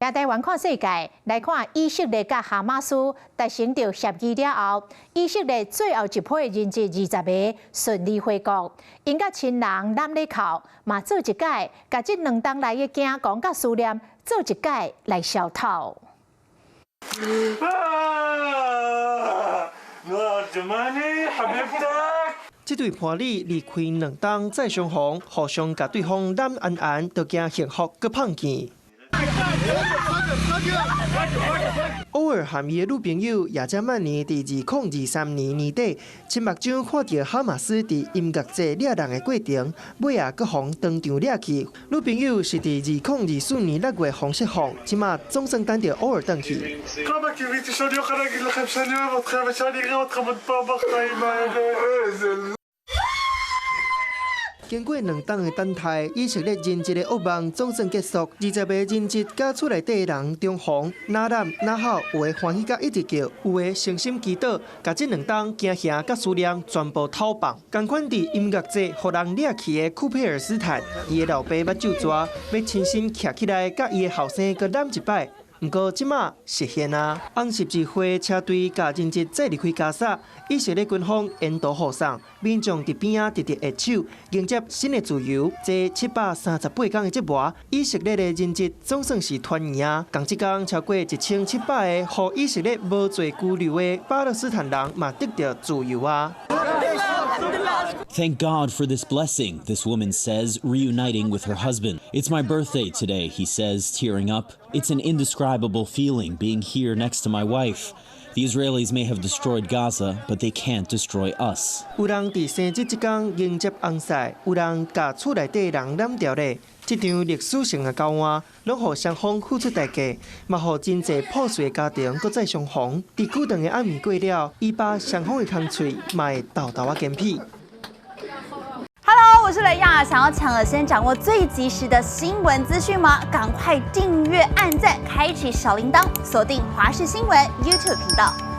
佇台灣看世界，來看以色列佮哈馬斯達成著協議了後，以色列最後一批人質20個順利回國，𪜶佮親人攬咧哭，嘛做一擺，共這兩冬來的驚惶佮思念做一擺來消透。這對伴侶離開兩冬再相逢，互相共對方攬絚絚，都驚幸福閣碰見。歐爾和伊的女朋友亞加曼尼佇2023年年底，親目睭看著哈馬斯佇音樂節掠人的過程，尾仔閣予當場掠去。女朋友是佇2024年6月予釋放，這馬總算等著歐爾轉去。經過兩冬的等待，以色列人質的噩夢總算結束。20個人質佮厝內底的人重逢，哪攬哪哭，有的歡喜甲一直叫，有的誠心祈禱，共這兩冬驚嚇佮思念全部透放。仝款佇音樂節予人掠去的庫佩爾斯坦，伊的老爸目睭逝，欲親身徛起來，佮伊的後生閣攬一擺。毋過這馬實現啊！紅十字會車隊共人質載離開加薩，以色列軍方沿途護送，民眾佇邊仔直直握手，迎接新的自由。這738天的折磨，以色列的人質總算是團圓啊！仝這工超過1700個予以色列無罪拘留的巴勒斯坦人嘛得著自由啊！ Thank God for this blessing, this woman says, reuniting with her husband. It's my birthday today, he says, tearing up. It's an indescribable feeling being here next to my wife. The Israelis may have destroyed Gaza, but they can't destroy us. 有人佇生日這工迎接翁婿，有人共厝內底人攬著咧。這場歷史性的交換，攏予雙方付出代價，嘛予真濟破碎的家庭閣再相逢。佇久長的暗暝過了，以巴雙方的空喙嘛會沓沓仔堅疕。 Hello，我是雷亞，想要搶先掌握最及時的新聞資訊嗎？趕快訂閱、按讚、開啟小鈴鐺，鎖定華視新聞 YouTube 頻道。